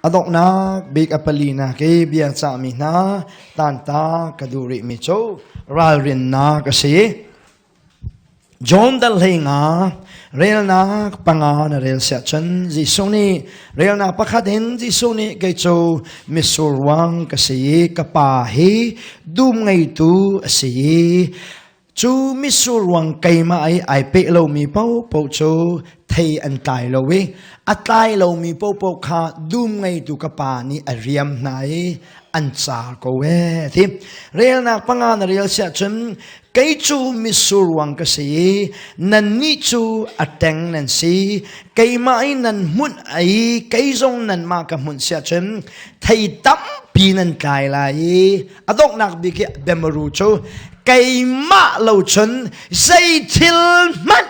A donghnak bik a palinak i bia cahmi hna tanta ka duh rihmi cu ralrinnak a si. John dal hlei nga relnak panga na rel siah cun Jesuh nih relnak pakhat in Jesuh nih kei cu mitsur ruang ka si i ka pa hi dum ngeitu a si i cu mitsur ruang keimah i ai peh lomi paohpaoh cu thei an tlai lo i a tlai lomi paohpaoh kha dum ngeitu ka pa nih a riam hna i an car ko ee ti relnak panga na rel siah cun Kei cu mitsur ruang ka si i nannih cu a ṭeng nan si. Keimah i nan hmunh i kei zong nanmah ka hmunh siah cun thei tampi nan tlai lai i a donghnak bik i biamaru cu keimah lo cun zei thil hmanh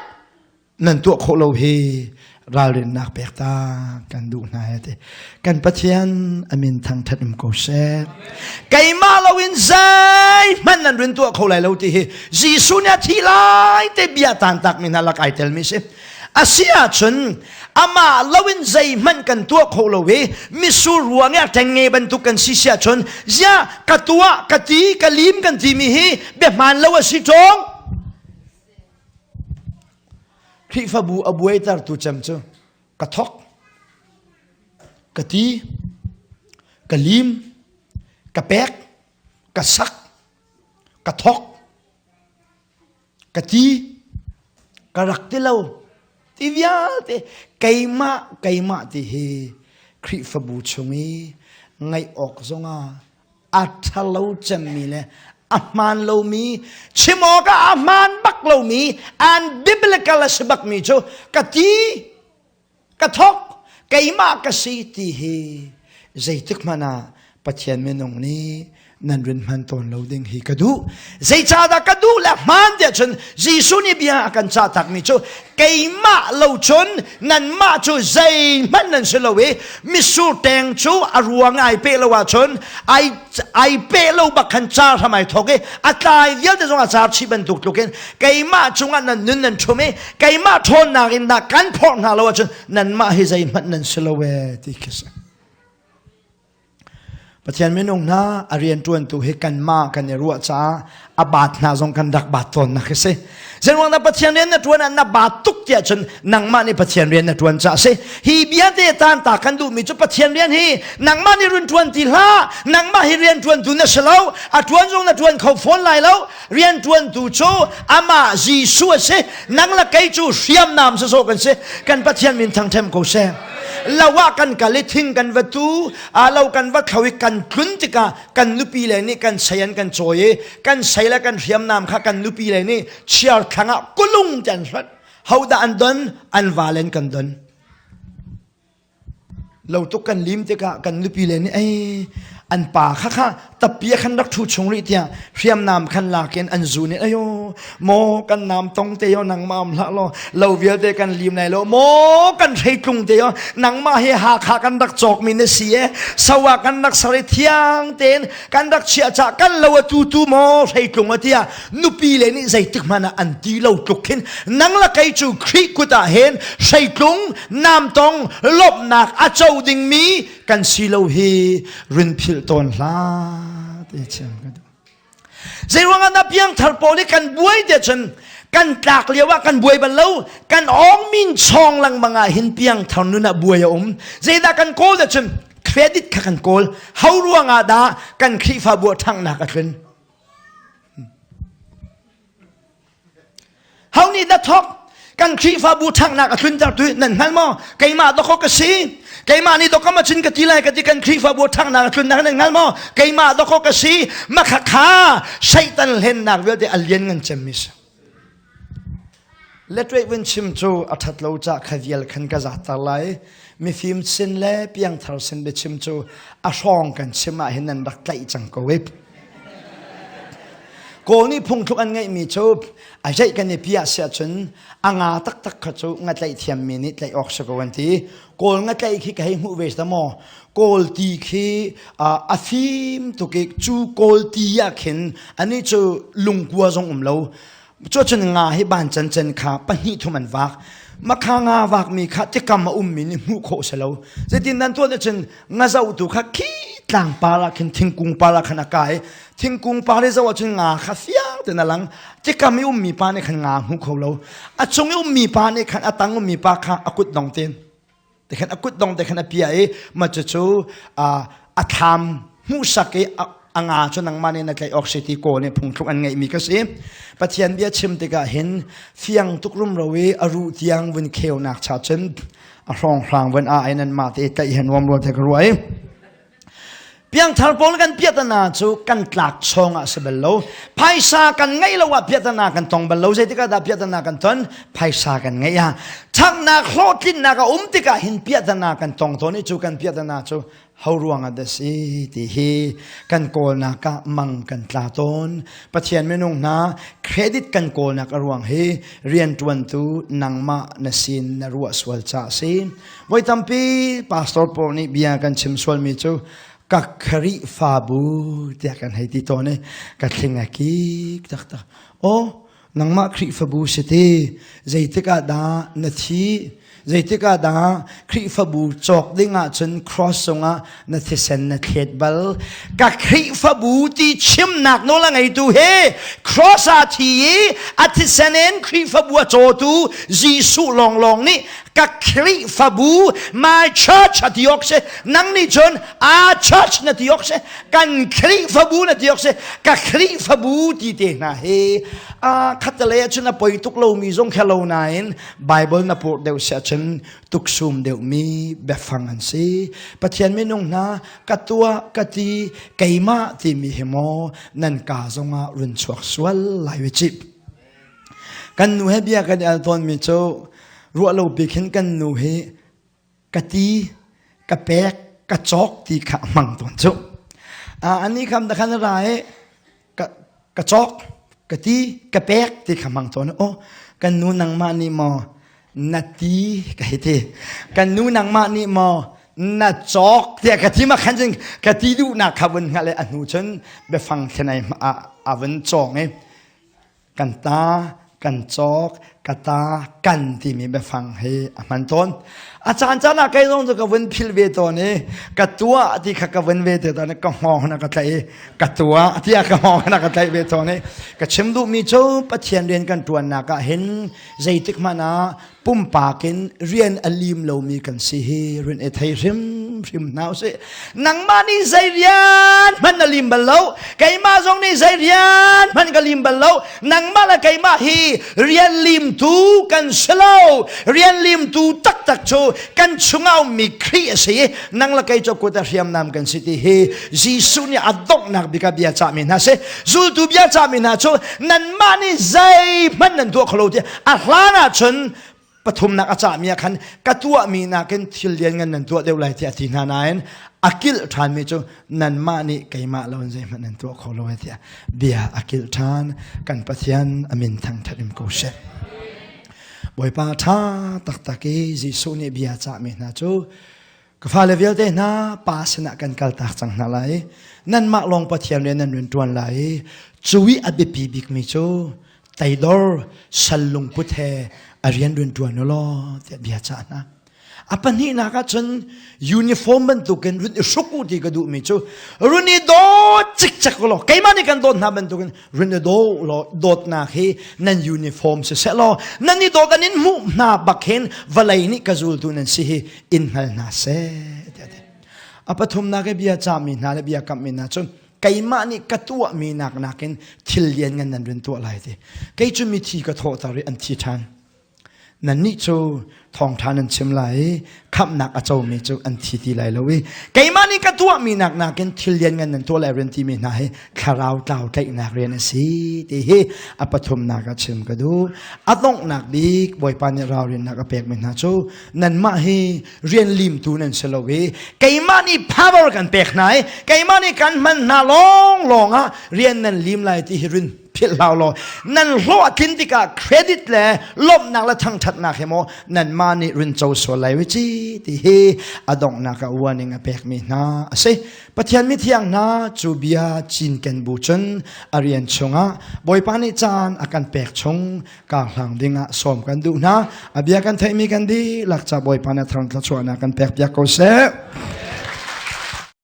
nan tuah khawh lo hi ralrinnak pek ta kan duh hna he ti kan Pathian amin thangthat um ko seh keimah lo in zeihmanh nan rin tuah kho lai lo ti hi Jesuh nih a thi lai te bia tan tak mi hna lak ai tel mi si asi ahcun amah lo in zeihmanh kan tuah kho lo i misur ruang i a ṭeng nge bantuk kan si si ahcun zia ka tuah ka ti ka lim kan ti mi hi bia hmaan lo a si ṭong Khrihfabu a buaitertu cem cu ka thok, ka ti, ka lim, ka pek, ka sak, ka thok, ka ti, ka rak ti lo, ti vialte keimah keimah ti hi Khrihfabu chung i ngaih awk zongah a ṭhalo cemmi le a hmaan lomi chim awkah a hmaan bak lomi an biblical a si bakmi cu ka ti ka thok keimah ka si ti hi zeitik hmanh ah Pathian minung nih nan rin hman tawn lo ding hi ka duh zeicahdah ka duh le hmaan tiah cun Jesuh nih bia a kan cah takmi cu keimah lo cun nanmah cu zeihmanh nan si lo i mitsur teng cu a ruang ai peh lo ahcun ai ai peh lo bak khan car hram ai thawk i a tlai vialte zong a car chih bantuk tluk in keimah cungah nan nun nan ṭhum i keimah ṭhawnnak in dah kan phorh hna lo ahcun nanmah hi zeihmanh nan si lo ee ti khi si. Pathian minung hna a rianṭuantu hi kanmah kan i ruah caah a baat hna zong kan rak baat tawnnak a si. Zeiruang dah Pathian rian na ṭuan ah na baat tuk tiah cun nangmah nih Pathian rian na ṭuan caah a si. Hi bia te tan ta kan duhmi cu Pathian rian hi nangmah nih run ṭuan ti hlah. Nangmah hi rian ṭuantu na si lo. A ṭuan zong na ṭuan kho fawn lai lo. Rian ṭuantu cu amah Jesuh a si. Nang le kei cu hriamnam sawsawh kan si. Kan Pathian min thangṭhem ko seh. Lo ah kan kal i thing kan va tu lo kan va thlo i kan tlun tikah kan nupi le nih kan sei an kan cawi i kan sei le kan hriamnam kha kan nupi le nih chiar thlang ah kulung te an hlonh hodah an don an val in kan don lo tuk kan lim tikah kan nupi le nih ei an pa kha kha tappi ah khan rak ṭhu chung rih tiah hriamnam khan lak in an zun in ayo maw kan nam tong te yo nangmah um hlah law lo vialte kan lim lai lo maw kan hreitlung te yo nangmah hi Hakha kan rak cawk mi na si e sawa kan rak sar i thiang tein kan rak chiah cha kan lo a tu tu maw hreitlung a tia nupi le nih zeitik hmanh ah an ti lo tluk khin nang la kei cu Khrih kut ah hin hreitlung namtong lawmhnak a co ding mi kan si lo hi rin philh tawn hlah ti chim ka duh zeiruang ah na piangthar pawl hi kan buai te cun kan tlak lio ah kan buai bal lo kan awng min chong lengmang ah hin piangthar nun ah buai a um zeidah kan kawl te cun credit kha kan kawl ho ruang ah dah kan Khrihfabu a ṭhanghnak a tlun Ho nih dah thawk? Kan Khrihfabu ṭhanghnak a tlunter tu nan hngal maw? Keimah dawkaw ka si. Keimah nih dawkam a cun ka ti lai ka ti kan Khrihfabu ṭhanghnak a tlunnak nan hngal maw? Keimah dawkaw ka si. Makha kha Satan hlennak vialte a lian ngan cemmi si. Letwei vun chim cu a ṭhat lo ca kha vial khan ka zatter lai. Mifim sin le piangthar sin biachim cu a hrawng kan chim ah hin nan rak tlaih cang ko i. Kawl nih phungthluk an ngeihmi cu a zeih kan i piah si ahcun a nga taktak kha cu ngatlaih thiammi nih tlaih awk si ko an ti. Kawl ngatlaih khi ka hei hmuh ve ta maw? Kawl ti khi a fim tuk i cu kawl ti ah khin anih cu lungkua zong um lo. Cucun nga hi ban cancan kha pahnih thum an vak. Makha nga vakmi kha tikam a ummi nih hmuh khawh si lo. Zeitin nan tuah cun nga zohtu kha khi tlang par ah khin thingkung par ah khan a kai. Thingkung par i zoh ahcun nga kha fiang tein a lang. Tikam i ummi pa nih khan nga hmu kho lo. A cung i ummi pa nih khan a tang ummi pa kha a kut dong tein te khan a kut dong te khan a pia i mah cucu a thlam hmuhsak i a nga cu nangmah nih na tlaih awk si ti kawl nih phungthluk an ngeihmi ka si. Pathian bia chim tikah hin fiang tuk rumro i a ruh tiang vun kheunak cha cun a hrawnghrang vun a ai nan mah te tlaih he nuam rua te ka ruah i Piangthar pawl kan piahtana cu kan tlak chawng ah si bal lo. Phaisa kan ngeih lo ah piahtana kan tong bal lo. Zeitikah dah piahtana kan ton? Phaisa kan ngeih ah. Ṭhangnak hlawhtlinnak a um tikah hin piahtana kan tong tawn i cu kan piahtana cu ho ruang ah dah si ti hi kan kawlnak ah mang kan tla tawn. Pathian minung hna credit kan kawlnak a ruang hi rianṭuantu nangmah na sin na ruah sual caah si. Voi tampi pastor pawl nih bia kan chim sualmi cu ka Khrihfabu tiah kan hei ti tawn i ka thling a kik taktak. Aw, nangmah Khrihfabu si ti zeitik ah dah na thi zeitik ah dah Khrihfabu cawk ding ahcun cross cungah na thisen na thlet bal ka Khrihfabu ti chimnak nawl a ngeitu he cross ah thi i a thisen in Khrihfabu a cawtu Jesuh lawnglawng nih ka Khrihfabu my church a ti awk si nang nih cun a church na ti awk si kan Khrihfabu na ti awk si ka Khrihfabu ti te hna hi a khatalei ahcun a poi tuk lomi zong kha lo nain Bible na purh deuh si ahcun tuksum deuhmi biafang an si Pathian minung hna ka tuah ka ti keimah timi hi maw nan ka zongah run chuak sual lai ve cip Kan nu he bia kan i al tawnmi cu ruah lo bik hin kan nu hi ka ti, ka pek, ka cawk ti kha a hmang tawn cu. Ani kham da khan ra i ka, ka cawk, ka ti, ka pek ti kha hmang tawn. Oh, kan nu nangmah nih maw na ti ka hei ti. Kan nu nangmah nih maw na cawk tiah ka ti ma khan cun ka ti duhnak kha vun hngalh i a hnu cun biafang thlen ai a vun cawng i Kan ta, kan cawk, ka ta, kan timi biafang hi a hman tawn. A caan caan ah kei zong cu ka vun philh ve tawn i ka tuah ti kha ka vun ve te tawn i ka hngawng na ka tlaih i ka tuah tiah ka hngawng na ka tlaih ve tawn i ka chim duhmi cu Pathian rian kan ṭuannak ah hin zeitik hmanh ah pumpak in rian a lim lomi kan si hi run i thei hrimhrim hna usih. Nangmah nih zei rian hmanh na lim bal lo, keimah zong nih zei rian hmanh ka lim bal lo. Nangmah le keimah hi rian limtu kan si lo. Rian limtu taktak cu kan chungah ummi Khrih a si i nang le kei cu kut a hriamnam kan si ti hi Jesuh nih a donghnak bik ah bia cahmi hna si. Zultu bia cahmi hna cu nanmah nih zeihmanh nan tuah kho lo tiah a hlan ahcun pathumnak a cahmi ah khan ka tuahmi nakin thil lianngan nan tuah deuh lai tiah a ti hna nain a kilh ṭhanmi cu nanmah nih keimah lo in zeihmanh nan tuah kho lo tiah bia a kilh ṭhan. Kan Pathian a min thangṭhat in ko seh. Bawipa ṭha taktak i Jesuh nih bia cahmi hna cu Ka fale vialte hna pa sinah kan kaltak cang hna lai. Nanmah lawng Pathian rian nan rian ṭuan lai i cu i a biapi bikmi cu teidor sal lungput he a rian rian ṭuan u law tiah bia cah hna. A pahnihnak ah cun uniform bantukin run i hruk u ti ka duhmi cu run i dawt cikcek u law keimah nih kan dawt hna bantukin run i daw law dawtnak hi nan uniform siseh law nan i dawt an in hmuh hna bak hin vawlei nih ka zultu nan si hi in hngal hna seh tiah ti. A pathumnak i bia cahmi hna le bia kamhmi hna cu keimah nih ka tuahmi nak nakin thil lian ngan nan run tuah lai ti. Kei cu mithi ka thawhter i an thi ṭhan. Nannih cu thawngṭha nan chim lai i khamhnak a comi cu an thi ti lai lo i keimah nih ka tuahmi nak nakin thil lianngan nan tuah lai rian timi hna hi thlarau tlau tlaihnak rian a si ti hi a pathumnak ah chim ka duh. A donghnak bik Bawipa nih ralrinnak a pekmi hna cu nanmah hi rian limtu nan si lo i keimah nih power kan pek hna i keimah nih kan hman hna lawnglawng ah rian nan lim lai ti hi rin. Philh hlah law nan hlawh a tlin tikah credit le lawmhnak le thangṭhatnak hi maw nanmah nih rinco sual lai ci ti hi a donghnak ah warning a pekmi hna a si. Pathian mithiang hna cu bia cinken bu cun a rian chungah Bawipa nih caan a kan pek chung karhlang dingah sawm kan duh hna. A bia kan theihmi kan dihlak ca Bawipa nih thang thluachuahnak kan pek piak ko seh.